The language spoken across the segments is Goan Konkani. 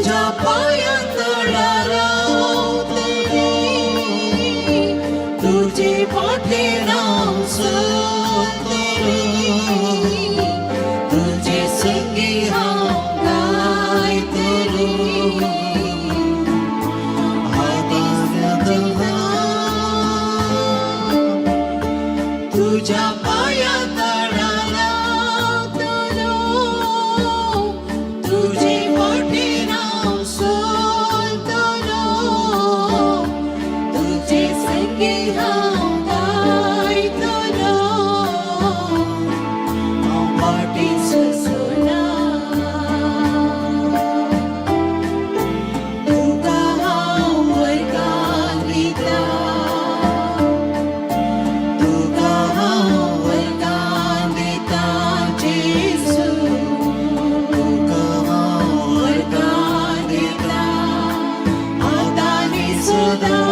तुझ्या पांया तळा रावतली, तुजे वाटेन हांव चलतली, तुजे संगी हांव गायतली. आदान तुझ्या पांया तळा रावतलो, तुजे वाटेन हांव चलतलो, तुजे संगी हांव गायतलो. हांव फाटीं सरना, तुका हांव वर्गां दिता, तुका हांव वर्गां दिता जेजू, तुका हांव वर्गां दिता आतां आनी सदां.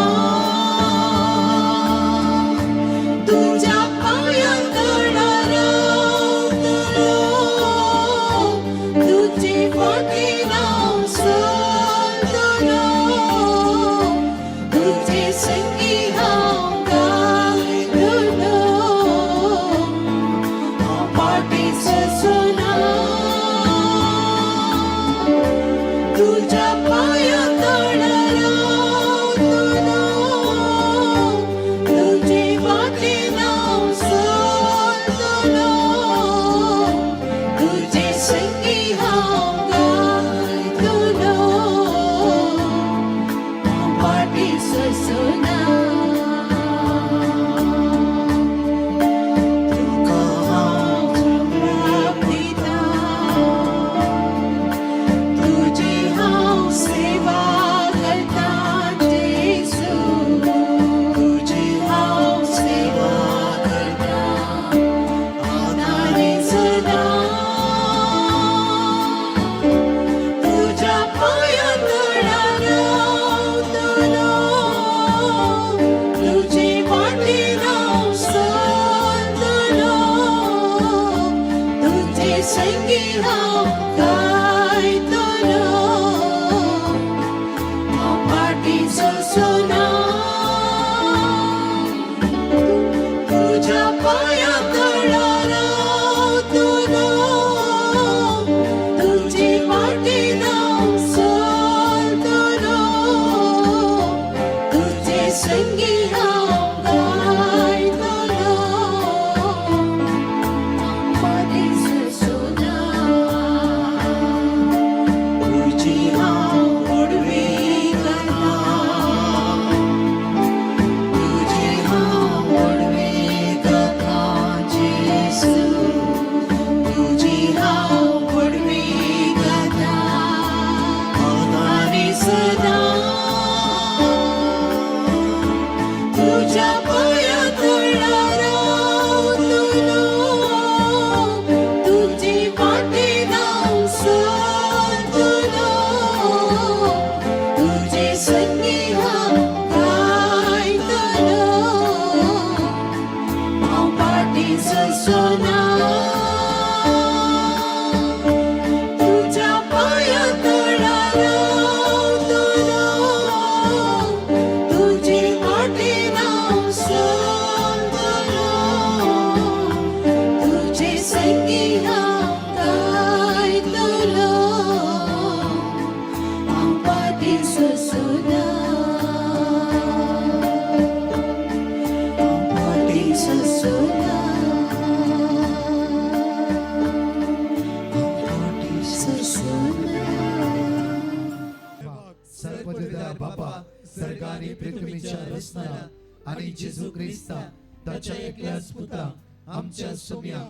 तुझ्या पांया तळा रावतलो, तुजे वाटेन हांव चलतलो, तुजे संगी हांव गायतलो. हांव फाटीं सरना, तुझ्या पांया तळा रावतलो, तुजे वाटेन हांव चलतलो, तुजे संगी हांव गायतलो. हांव फाटीं सरना, तुका हांव दिता, तुजी हांव सेवा करता जेजू, तुजी हांव सेवा करता आतां आनी सदां. तुझ्या पांया तळा रावतलो, तुजे वाटेन हांव चलतलो, तुजे संगी हांव गायतलो. हांव फाटीं सरना, तुझ्या पांया तळा रावतलो, तुजे वाटेन हांव चलतलो, तुजे संगी हांव गायतलो. हांव फाटीं सरना, तुजी हांव व्हडवीक करता, तुजी हांव व्हडवीक करता जेजू, तुजी हांव व्हडवीक करता आतां आनी सदां. तुझ्या पांया तळा रावतलो, तुजे वाटेन हांव चलतलो, तुजे संगी हांव गायतलो. हांव फाटीं सरना, तुझ्या पांया तळा रावतलो, तुजे वाटेन हांव चलतलो, तुजे संगी हांव गायतलो. हांव फाटीं सरना, हांव फाटीं सरना, हांव फाटीं सरना. सर्वपिता बापा, सर्ग आणि पृथ्वीच्या रचणारा आणि जेजू ख्रिस्ता ताच्या एकल्याच पुता आमच्या सोम्या,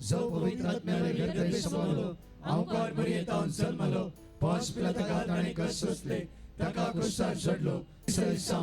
जो पवित्र आत्म्याला गर्भे समवलो, अवकार मरियेतावन जन्मलो, पांच पिलाताका ताणे कष्ट सोंसले, ताका क्रुसार चडलो,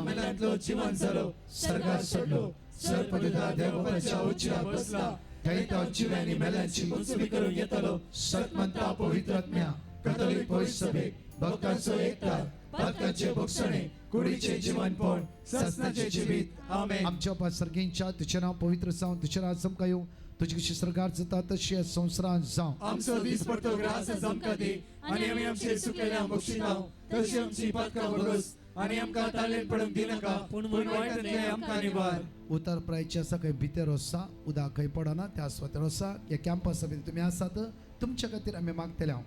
मेल्यांतलो जिवन जालो, सर्गार चडलो, सर्वपिता देवबापाच्या उजव्या बसला, थंय तो जिव्यांनी मेल्यांची उंचवी करून येतलो. सतमंता पवित्र आत्म्या, कथोलिक पवित्र सभेक, भक्तांचो एकता, पातकांचे भोगसणे, कुडीचे जीवनपण, सासणाचे जिवीत. आमेन. आमच्या बापा सर्गेंच्या, तुझें नांव पवित्र जावं, तुझें राज आमकां येवं. तुजी कशी सरकार जाता तशी ह्या संवसारांत जावं. आमचो दीस पडतो ग्रास आमकां दी आनी आमी आमचे चुकलेल्या बक्षिताव तशी आमची पातकां भोगस आनी आमकां तालेन पडूंक दिनाका, पूण वायटांतलें आमकां निवार. उतर प्रायचे आसा खंय भितर आसा, उदक खंय पडना त्या सुवातेर आसा. ह्या कॅम्पसा भितर तुमी आसात, तुमच्या खातीर आमी मागतले हांव.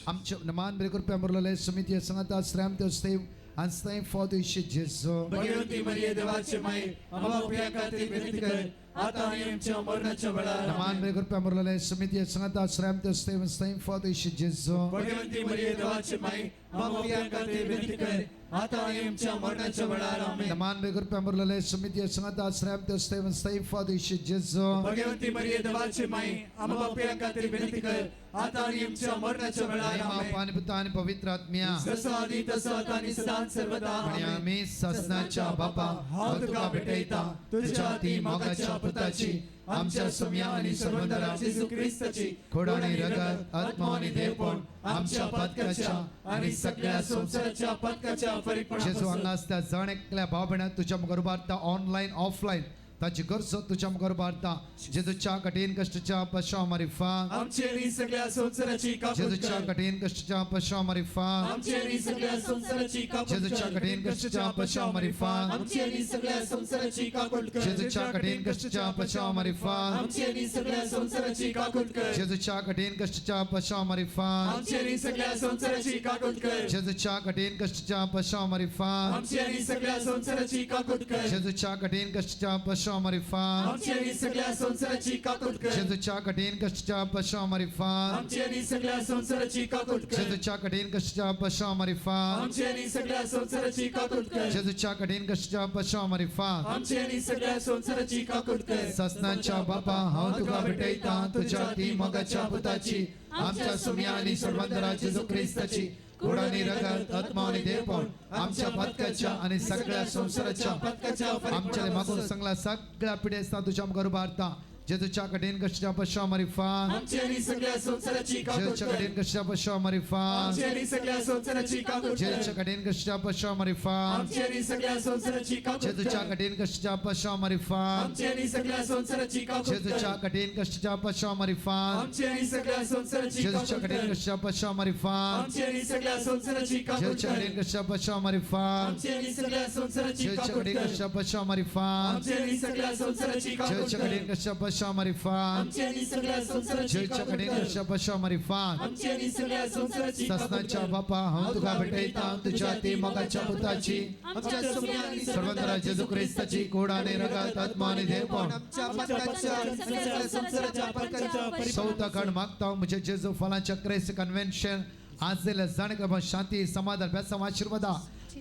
आमचे मान बरे कृपया मुरलेले समिती सांगता श्रम त्यो सेव आनी फॉद जेजू. भगवती मरिये देवाचे माई, आम्हा पाप्यां खातीर विनंती कर, आता आनी आमच्या मरणाच्या वेळार. मान बरे कृपया मुरलेले समिती सांगता श्रम त्यो सेव आनी फॉद जेजू. भगवंती मरिये देवाचे माई, आम्हा पाप्यां खातीर विनंती कर, आता आनी आमच्या मरणाच्या वेळार. आमेन. मान बरे कृपया मुरलेले समिती सांगता श्रम त्यो सेव आनी फॉद जेजू. भगवंती मरिये देवाचे माई, आम्हा पाप्यां खातीर विनंती कर, आता आनी आमच्या मरणाच्या वेळार. आमेन. पाणी पुता आणि पवित्र आत्म्या. जसो आदी तसो आता आणि सदां सर्वदा. आणि आमेन. आम्ही ससनाच्या बापा, हांव तुका भेटयता तुझ्या ती मोगाच्या पुताची, आमच्या सुम्या आणि सर्वंदरा जेजू ख्रिस्ताची खोड आणि रगत, आत्मा आणि देवपण आमच्या पातकाच्या आणि सगळ्या संसाराच्या पातकाच्या जेजू फरीकपणापासून हांगा आसता जण एकल्या भाव भयणाक तुज्या मुखार उबारता, ऑनलायन ऑफलायन ताची गरजो तुज्या मुखार उबारता. जेजूच्या कठीण कश्टच्या पशा मारिफा आमची आणि सगळ्या संसाराची काकूत जेजूच्या कर. कठीण कश्टच्या पशा मारिफा आमची आणि सगळ्या संसाराची काकूत जेजूच्या कर. कठीण कश्टच्या पशा मारिफा आमची आणि सगळ्या संसाराची काकूत कर. जेजूच्या कठीण कश्टच्या पशा मारिफा आमची आणि सगळ्या संसाराची काकूत कर. जेजूच्या कठीण कश्टच्या पशा मारिफा आमची आणि सगळ्या संसाराची काकूत कर. जेजूच्या कठीण कश्टच्या पशा मारिफा आमची आणि सगळ्या संसाराची काकूत कर. जेजूच्या कठीण कश्टच्या पशा मारिफा आमची आणि सगळ्या संसाराची काकूत कर. जेजूच्या कठीण कश्टच्या पशा मारिफा आमची आणि सगळ्या संसाराची काकूत कर. जेजूच्या कठीण कश्टच्या पशा मारिफा आमची आणि सगळ्या संसाराची काकूत कर. जेजूच्या कठीण कश्टच्या पशा मारिफा आमची आणि सगळ्या संसाराची काकूत कर. ससनाच्या बापा, हांव तुका भेटयता तुझ्या ती मोगाच्या पुताची, आमच्या सुम्या आणि सर्वंदरा जेजू ख्रिस्ताची खोड आणि रगत, आत्मा आणि देवपण आमच्या पातकाच्या आणि सगळ्या संसाराच्या पातकाच्या आमच्या मागून सांगला सगळ्या पिढ्या तुझ्या मुखार उबारता. जेजूच्या कठीण कश्टच्या पशा मारिफा आमची आणि सगळ्या संसाराची काकूत जेजूच्या कर. कठीण कश्टच्या पशा मारिफा आमची आणि सगळ्या संसाराची काकूत कर. जेजूच्या कठीण कश्टच्या पशा मारिफा आमची आणि सगळ्या संसाराची काकूत जेजूच्या कर. कठीण कश्टच्या पशा मारिफा आमची आणि सगळ्या संसाराची काकूत जेजूच्या कर. कठीण कश्टच्या पशा मारिफा आमची आणि सगळ्या संसाराची जेजूच्या काकूत कठीण कर. कश्टच्या पशा मारिफा आमची आणि सगळ्या संसाराची काकूत जेजूच्या कर. कठीण कश्टच्या पशा मारिफा आमची आणि सगळ्या संसाराची जेजूच्या काकूत कठीण कर. कश्टच्या पशा मारिफा आमची आणि सगळ्या संसाराची काकूत जेजूच्या कर. कठीण कश्टच्या पशा मारिफा आमची आणि सगळ्या संसाराची जेजूच्या काकूत कठीण कर. कश्टच्या पशा मारिफा आमची आणि सगळ्या संसाराची काकूत ससनाच्या कर. बापा, हांव तुका भेटयता तुझ्या ती मोगाच्या पुताची, आमच्या सुम्या आणि सर्वंतरा जेजू ख्रिस्ताची कोड आणि रगत, आत्मा आणि देवपण आमच्या पातकाच्या आणि सगळ्या संसाराच्या पातकाच्या चौथा खंड मागता म्हणजे जेजू फलांच्या क्रेस कन्व्हेन्शन आज दिल्या जाण शांती समाधान बेसाम आशीर्वादा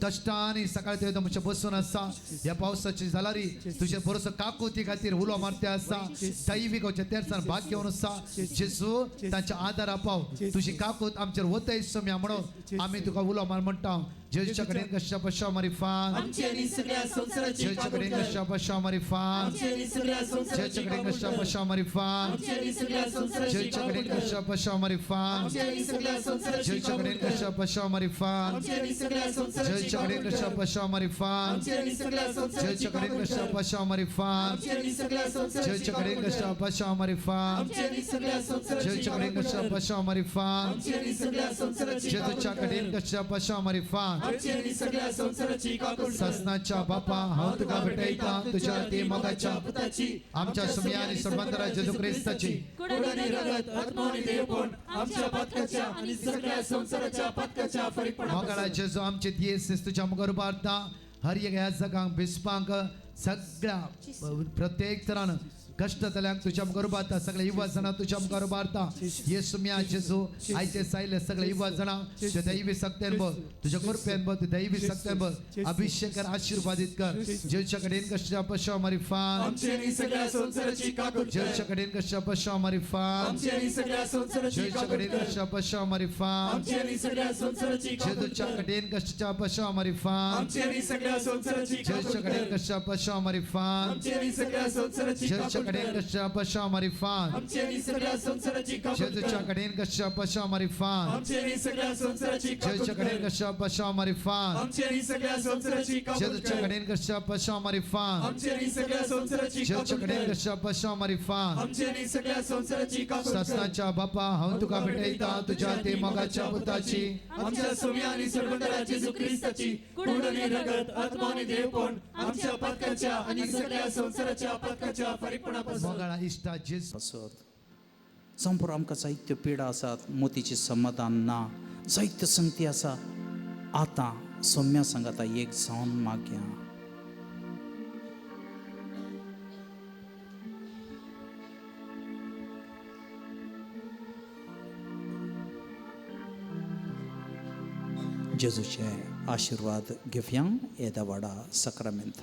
कष्टाने सकाळी ते तुमच्या बसून आसा. ह्या पावसाची जालारी तुझे भरोसो काकुती खातीर उलो मारते आसा. दैवीक तेरसान भाग घेवन आसा. जेजू तांच्या आदारा पाव, तुझी काकूत आमचेर वतय सम्या म्हणून आमी तुका उलो मार म्हणटा. जेजूच्या कडेन कश्या पशा मारिफा आमची आणि सगळ्या संसाराची जेजूच्या काकूत कडेन कर. कश्या पशा मारिफा आमची आणि सगळ्या संसाराची जेजूच्या कडेन काकूत कश्या कर. पशा मारिफा आमची आणि सगळ्या संसाराची जेजूच्या काकूत कडेन कर. कश्या पशा मारिफा आमची आणि सगळ्या संसाराची जेजूच्या काकूत कडेन कर. कश्या पशा मारिफा आमची आणि सगळ्या संसाराची जेजूच्या काकूत कडेन कश्या कर. पशा मारिफा आमची आणि सगळ्या संसाराची जेजूच्या कडेन काकूत कश्या कर. पशा मारिफा आमची आणि सगळ्या संसाराची जेजूच्या कडेन काकूत कश्या कर. पशा मारिफा आमची आणि सगळ्या संसाराची जेजूच्या कडेन काकूत कश्या कर. पशा मारिफा आमची आणि सगळ्या संसाराची जेजूच्या काकूत कडेन कर. कश्या पशा मारिफा आमची आणि सगळ्या संसाराची काकूत कर. ससनाच्या बापा, हांव तुका भेटयता तुझ्या ती मोगाच्या पुताची, आमच्या सुम्या आणि सर्वंतरा जेजू ख्रिस्ताची कोड आणि रगत, आत्मा आणि देवपण आमच्या पातकाच्या आणि सगळ्या संसाराच्या पातकाच्या मोगाळा फरीकपणापासून जेजू आमचे दियेस तुझ्या मुखार उबारता. हर एक ह्या जगांक बिस्पांक सगळ्या प्रत्येक तरान कश्ट जाल्यांक तुझ्या मुखार उबारता. सगळे युवा जाणां तुझ्या मुखार उबारता. येसू म्या जेजू आयचे सायले सगळे युवा जाणां तुझ्या दैवी सक्त्यान बघ, तुझ्या कृपेन बघ, तुझ्या दैवी सक्त्यान बघ, अभिषेक कर, आशीर्वादित कर. जेजूच्या कडेन कश्टा पशा मारिफा आमची आणि सगळ्या संसाराची काकूत कर. जेजूच्या कडेन कश्टा पशा मारिफा आमची आणि सगळ्या संसाराची जेजूच्या काकूत कडेन कर. कश्टा पशा मारिफा आमची आणि सगळ्या संसाराची काकूत जेजूच्या कर. कडेन कश्टा पशा मारिफा आमची आणि सगळ्या संसाराची काकूत जेजूच्या कडेन कर. कश्टा पशा मारिफा आमची आणि सगळ्या संसाराची जेजूच्या काकूत कडेन कडेन कश्या पशा मारिफान आमची आनी सगळ्या संवसाराची काकूत जेजूच्या कर. कडेन कश्या पशा मारिफान आमची आनी सगळ्या संवसाराची काकूत जेजूच्या कडेन कर. कश्या पशा मारिफान आमची आनी सगळ्या संवसाराची काकूत जेजूच्या कर. कडेन कश्या पशा मारिफान आमची आनी सगळ्या संवसाराची जेजूच्या काकूत कडेन कर. कश्या पशा मारिफान आमची आनी सगळ्या संवसाराची काकूत कर. ससनाच्या बापा हांव तुका भेटयता तुझ्या ते मोगाच्या पुताची आमच्या सोम्या आणि सर्वंतरा जेजू ख्रिस्ताची कूड आणि रगत आत्मा आणि देवपण आमच्या पातकाच्या आणि सगळ्या संवसाराच्या पातकाच्या फारीकपणापासून मोगाळा इश्टा जेजू पासत जावं पुरो आमकां जायत्यो पिडा आसात मोतीचें समाधान ना जायत्यो संगती आसा आतां सोम्या सांगाता एक जावन मागया. जेजूचे आशिर्वाद घेवया येदा वाडा सक्रामेंत.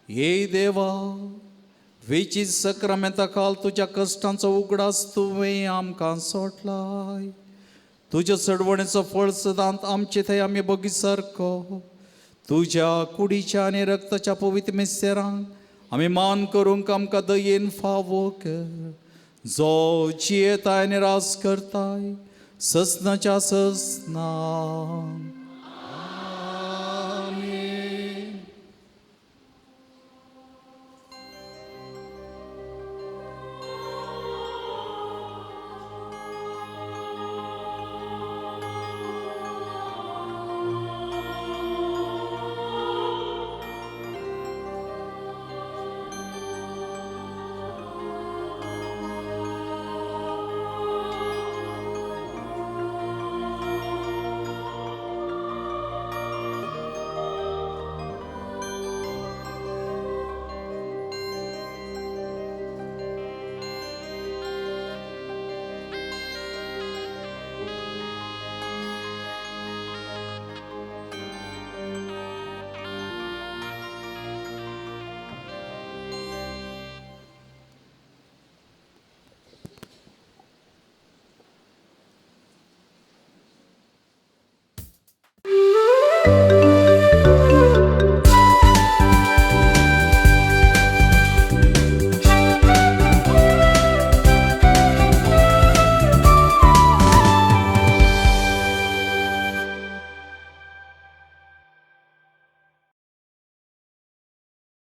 हे देवा वेची सक्रामेंता काल तुज्या कश्टांचो उगडास तुवें आमकां सोडलाय. तुज्या सडवणेचो फळ सदांत आमचे थंय आमी बगी सारको तुज्या कुडीच्या आनी रक्ताच्या पवित्र मिस्तेरांक आमी मान करूंक आमकां दयेन फावो कर. जो जियेताय आनी रास करताय ससनाच्या ससना. Thank you.